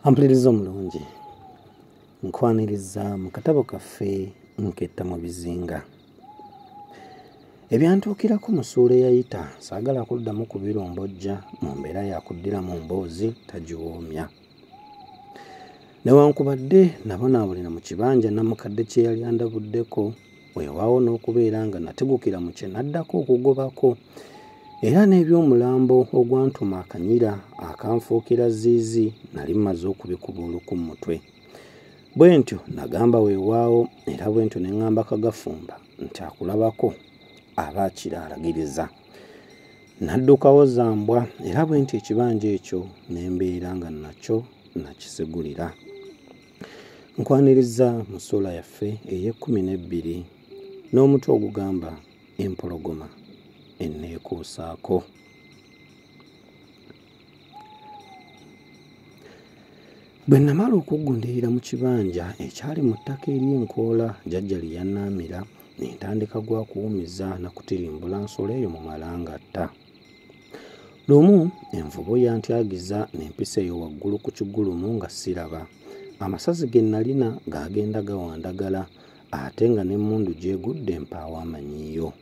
Ampuliriza omulungi, nkwaniriza mu katabo kaffe Nketta mu bizinga. Ebyantuukirako mu ssuula eyayita saagala kuddamu kubirombojja mu mbeera ya kuddira mu mboozi tagiwoomya. Newankubadde nabonaabonera mu kibanja namukadde kye yali andabuddeko, weewaawo n'okubeera nga nategukira mu kye naddako okugobako, era n'ebyomulambo ogwantuma akanyira akanfuukira ziizi nali mmaze okubikuba oluku mu mutwe. Bwe ntyo nagamba weewaawo, era bwe ntyo ne ŋŋamba Kagafumba nti akulabako aba akiraalagiriza. Naddukawo zambwa, era bwe ntyo ekibanja ekyo ne mbeera nga nakyo nakisegulira. Nkwaniriza mu ssuula yaffe ey'e12 n'omutwe ogugamba empologoma enneekuusaako. Bwe namala okuggundirira mu kibanja ekyali mu ttaka ery'enkoola jjajja lye yannaamira, ne ntandika gwa kuwumiza na kutirimbula nsolo eyo mu malangatta. Lumu envubu yantyagiza n'empisa eyo waggulu ku kigulumu nga siraba. Amasazi ge nalina gaagenda gawandagala, ate nga n'emmundu gy'egudde mpaawo amanyiiyo.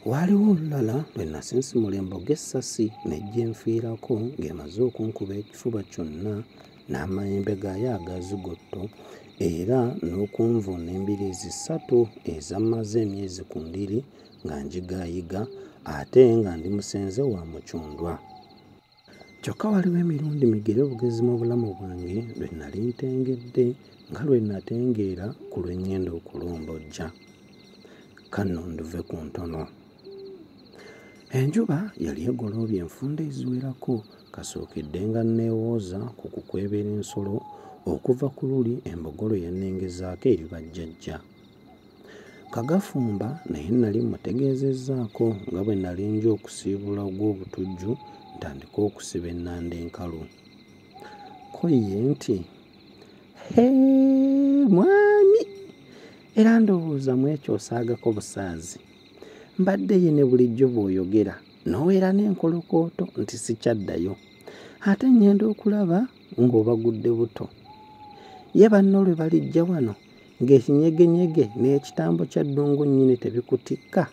Waaliwo olulala lwe nasinsimula embogo essasi ne gyenfiirako ng'emaze okunkuba ekifuba kyonna n'amayembe gaayo aga zigotto, era n'okunvuuna embiriizi 3 ezammaze emyezi ku ndiri nga njigaayiga, ate nga ndi musenze wa Mukyundwa. Kyokka waliwo emirundi migere obugezi mu bulamu bwange lwe nali ntengedde nga lwe natengeera ku lwe ŋŋenda okulombojja. Kanno nduve ku ntono. Enjuba yali egoloobye enfunda eziwerako kasookedde nga neewooza ku kukwebera ensolo okuva ku luli embogo lwe yannengezaako eri bajjajja. Kagafumba naye nali mmutegeezezzaako nga bwe nali nja okusiibula ogw'obutujju ntandike okusiba ennanda enkalu. Ko ye nti, "Hee, mwami, era ndowooza mu ekyo osaagako busaazi. Mbadde ye ne bulijjo bw'oyogera n'oweera n'enkolokooto nti sikyaddayo. Ate ŋŋenda okulaba ng'obagudde buto. Ye banno lwe balijja wano ng'ekinyegenyege n'ekitambo kya ddungu nnyini tebikutikka."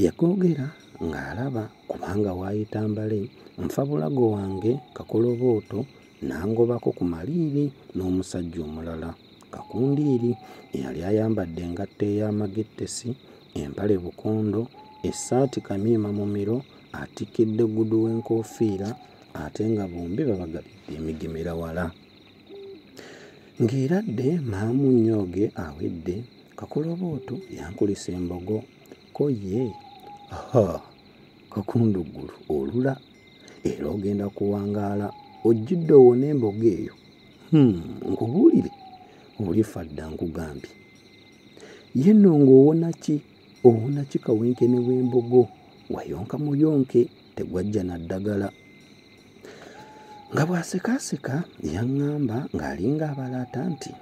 Yagoogera ng'alaba kubanga waayita mbale nfa bulago wange Kakolobooto n'angobako ku maliiri n'omusajja omulala Kakundiiri eyali ayambadde engatto ey'amagettesi, empale bukondo, essaati kamyima mumiro, atikidde ggudu w'enkofiira, ate nga bombi babagalidde emigemera wala. Ng'eradde maamu nnyooge awedde, Kakolobooto yankulisa embogo, ko ye, "Ha, Kakunduggulu olula, era ogenda kuwangaala ojjidde owone embogo eyo. Nkubuulire, olifa dda nkugambye. Ye nno ng'owona ki? Owona ki kawenkene w'embogo? Wayonka muyonke, tegwajja na ddagala." Nga bw'asekaaseka yaŋŋamba ng'alinga abalaata nti,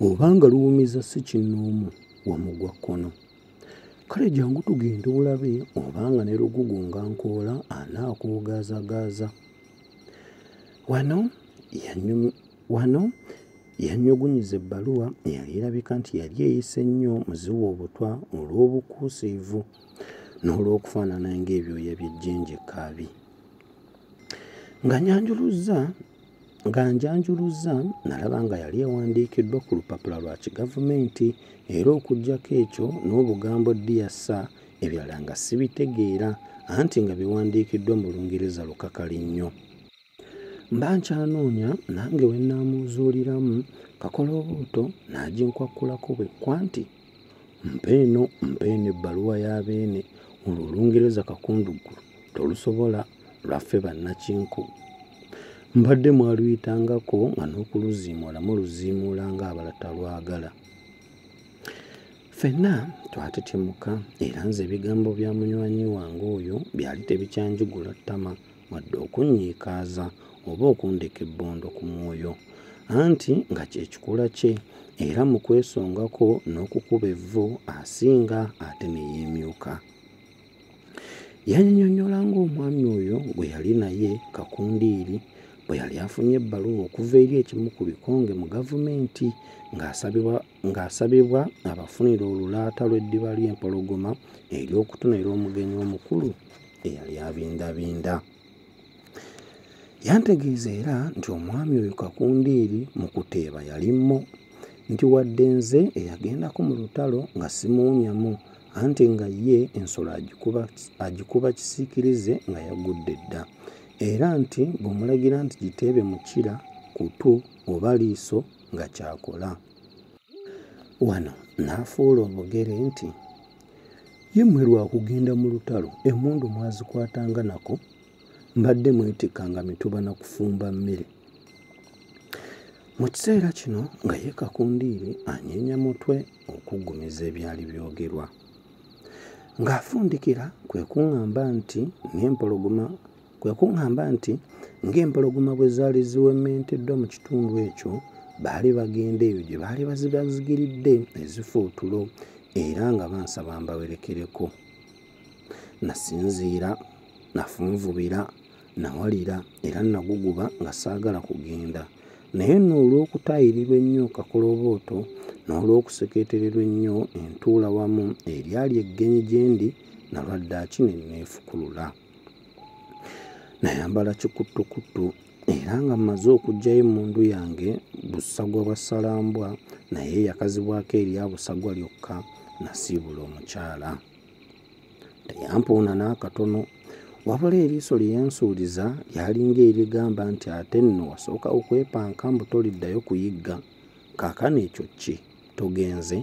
"Obanga luwumiza si kinnoomu, wamugwa kkono. Kale jangu tugende olabe obanga ne Lugugu nga nkoola anaakugaazagaaza." Wano yannyugunyiza ebbaluwa eyali erabika nti yali eyise nnyo muziwa obutwa olw'obukuusiivu n'olw'okufaanana ng'ebyoya by'ejjenje ekkaabi. Nga njanjuluzza nalaba nga yali ewandiikiddwa ku lupapula lwa kigavumenti, era okuggyako ekyo n'obugambo Dear Sir ebirala nga sibitegeera, anti nga biwandiikiddwa mu Lungereza lukakali nnyo. Mba nkyanoonya nange we nnaamuzuuliramu, Kakolobooto n'aginkwakkulako bwe kkwa nti, "Mpa eno, mpa eno ebbaluwa ya Beene, olwo Olungereza Kakunduggulu tolusobola lwaffe bannakinku. Mbadde mwaluyitangako nga n'okuluziimuula muluziimuula ng'abalatalwagala." Ffenna twatetemuka, era nze ebigambo bya munywanyi wange oyo byali tebikyanjigula ttama wadde okunnyiikaaza oba okundeka ebbondo ku mwoyo, anti nga kye kikula kye, era mu kwesongako n'okukuba evvu asinga ate ne yeemyuka. Yannyonnyola ng'omwami oyo gwe yali naye, Kakundiiri, bwe yali afunye ebbaluwa okuva eri ekimu ku bikonge mu gavumenti ng'asabibwa abafunire olulaata lw'eddiba ly'empologoma ery'okutonera omugenyi omukulu eyali abindabinda. Yantegeeza era nti omwami oyo Kakundiiri mu kuteeba yali mmo, nti wadde nze eyagendako mu lutalo nga simuwunyamu anti nga ye ensolo agikuba kisiikirize nga yagudde dda, era nti bw'omulagira nti giteebe mukira, kutu oba liiso nga ky'akola. Wano n'afuula obugere nti, Ye mmwe lwa kugenda mu lutalo emmundu mwazikwatanga nako? Mbadde mwetikkanga mituba na kufumba mmere. Mu kiseera kino nga ye Kakundiiri anyeenya mutwe okuggumiza ebyali byogerwa. Ng'afundikira kwe kuŋŋamba nti ng'empologoma bwe zaali ziwemmenteddwa mu kitundu ekyo, baali bagenda eyo gye baali bazibazigiridde ezifa otulo era nga bansaba mbawerekereko. Nasinziira, nafunvubira, nawalira era naguguba nga saagala kugenda naye nno olw'okutaayirirwa ennyo Kakolobooto n'olw'okusekeetererwa ennyo entuula wamu eryali eggenyi gye ndi nalwa ddaaki ne neefukulula. Nayambala kikuttukuttu era nga mmaze okuggyayo emmundu yange Busagwa bwa Ssalambwa naye eyakazibwako erya Busagwa lyokka nasiibula omukyala. Teyampuuna n'akatono wabula eriiso lye yansuuliza lyalinga erigamba nti ate nno wasooka okwepanka mbu toliddayo kuyigga, kaakano ekyo ki togenze?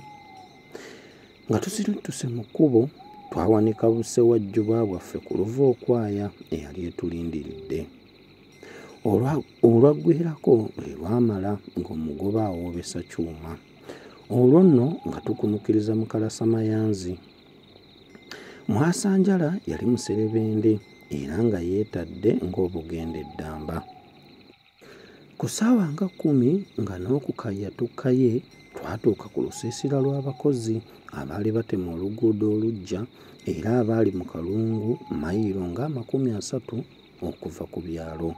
Nga tusiruttuse mu kkubo twawanika busewajjuba bwaffe ku luva okwaya eyali etulindiridde. Olwaggweerako lwe lwamala ng'omugoba awoobesa kyuma. Olwo nno nga tukunukkiriza mu kalasamayanzi. Mwasanjala yali muserebende era nga yeetadde ng'obugenda eddamba. Ku ssaawa nga 10 nga n'okukaya tukkaye twatuuka ku lusiisira lw'abakozi abaali batema oluguudo oluggya era abaali mu kalungu mayiro nga 30 okuva ku byalo.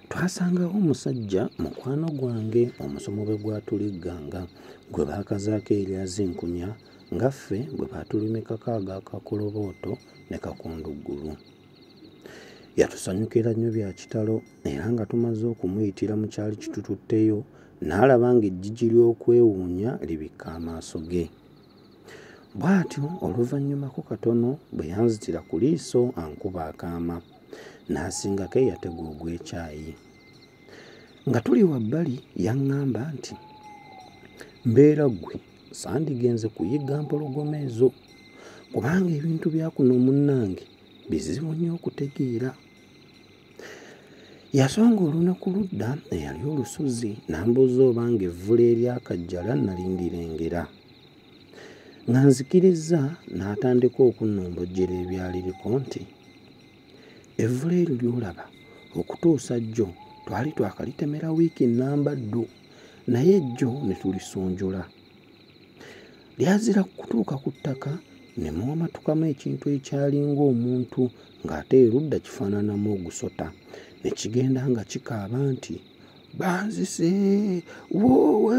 Twasangawo omusajja mukwano gwange omusomo bwe gwatuligganga gwe baakazaako erya Zinkunya nga ffe bwe baatulumikako aga Kakolobooto ne Kakunduggulu. Yatusanyukira nnyo bya kitalo era nga tumaze okumuyitira mu kyali kitututteyo n'alaba ng'eggigi ly'okwewuunya libikka amaaso ge. Bw'atyo oluvannyumako katono bwe yanzitira ku liiso ankuba akaama n'asingako eyatega ogw'ekyayi. Nga tuli wabbali yaŋŋamba nti, mbeera ggwe sandigenze kuyigga mpologoma ezo kubanga ebintu bya kuno munnange bizibu nnyo okutegeera. Yasonga olunaku ludda eyali olusozi n'ambuuza obanga evvule eryakajjala nali ndirengera. Nga nzikirizza n'atandika okunnombojjera ebyaliriko nti, evvule eryo ly'olaba okutuusa jjo twali twakalitemera wiiki nnamba ddu naye jjo ne tulisonjola. Lyazira kutuuka ku ttaka ne muwamatukamu ekintu ekyali ng'omuntu ng'ate erudda kifaananamu ogusota ne kigenda nga kikaaba nti banzise woowe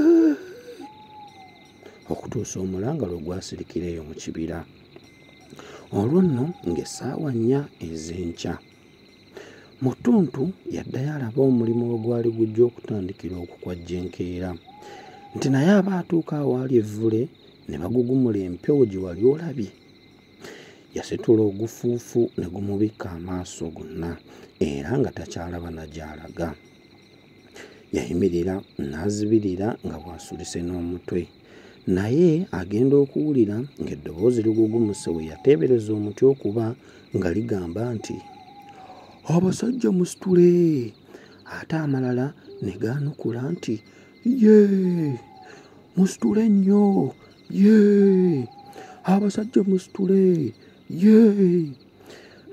okutuusa omulanga lwe gwasirikira eyo mu kibira. Olwo nno ng'essaawa 4 ez'enkya. Mu ttuntu yaddayo alabe omulimu we gwali gujja okutandikira okukwajja enkeera nti naye aba atuuka awaali evvule ne bagugumula empewo gye wali olabye. Yasitula ogufuufu ne gumubikka amaaso gonna era nga takyalaba na gy'alaga. Yayimirira n'azibirira nga bw'asulise n'omutwe. Naye agenda okuwulira ng'eddoboozi ligugumuse we yateebereza omuti okuba nga ligamba nti abasajja musitule, ate amalala ne gaanukula nti yee musitule nnyo, yee abasajja musitule, yee.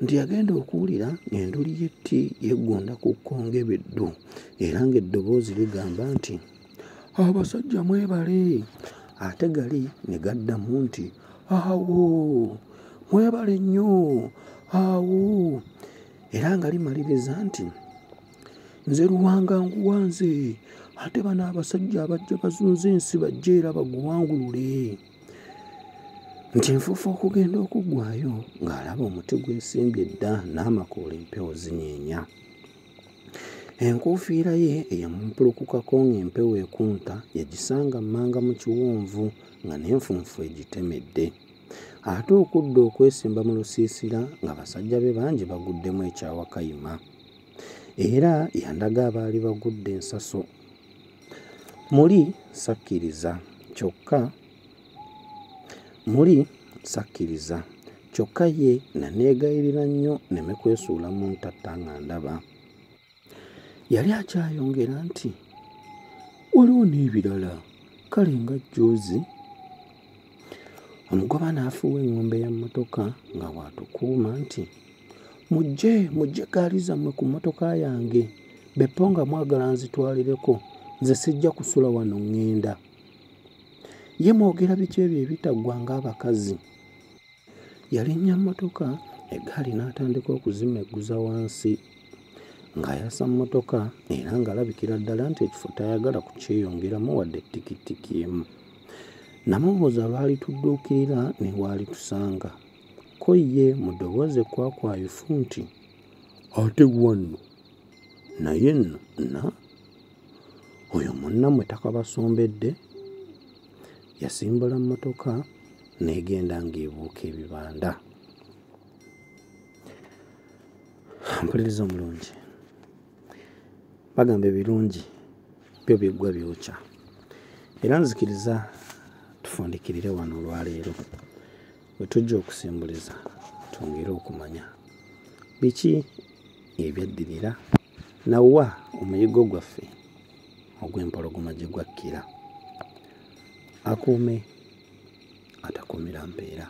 Nti yagenda okuwulira ng'enduli y'etti yeggonda ku kkonge biddu era ng'eddoboozi ligamba nti abasajja mwebale, ate gali ne gaddamu nti awo mwebale nnyo, Awo era nga limaliriza nti nze Luwanga nkuwanze, ate bano abasajja abajja bazunze ensi bajje era baguwangulule. Nti enfuufu okugenda okuggwaayo ng'alaba omuti gwesimbye dda n'amakoola empewo zinyeenya. Enkuufiira ye eyamumpulukukako ng'empewo ekunta yagisanga mmanga mu kiwonvu nga n'enfunfu egitemedde. Ate okudda okwesimba mu lusiisira nga basajja be bangi baguddemu ekya Wakayima. Era yandaga abaali bagudde ensaso. Muli sakkiriza kyokka ye naneegayirira nnyo nneme kwesuula mu ntatta nga ndaba. Yali akyayongera nti waliwo n'ebirala kale nga jjuuzi. Omugoba n'afuuwa eŋŋombe ya mmotoka nga bw'atukuuma nti mujje ggaali zammwe ku mmotoka yange, beppo nga mwagala nzitwalireko, nze sijja kusula wano ŋŋenda. Ye mwogera biki ebyo ebitaggwa ng'abakazi. Yalinnya mmotoka eggaali n'atandika okuzimegguza wansi ng'ayasa mmotoka era ng'alabikira ddala nti ekifo tayagala kukyeyongeramu wadde tikitiki emu. Namubuuza lwali tudduukirira ne w'alitusanga. Ko ye mu ddoboozi ekkwakwayifu nti ate wanno naye nno na oyo munnammwe takabasombedde. Yasimbula mmotoka n'egenda ng'ebuuka ebibanda. Mpuliriza omulungi, bagamba ebirungi byo biggwa byokya. Era nzikiriza tufundikirire wano olwaleero we tujja okusimbuliza twongere okumanya biki ebyaddirira nawa omuyiggo gwaffe ogw'empologoma gye gwakkira. Akuume atakuumira mpeera.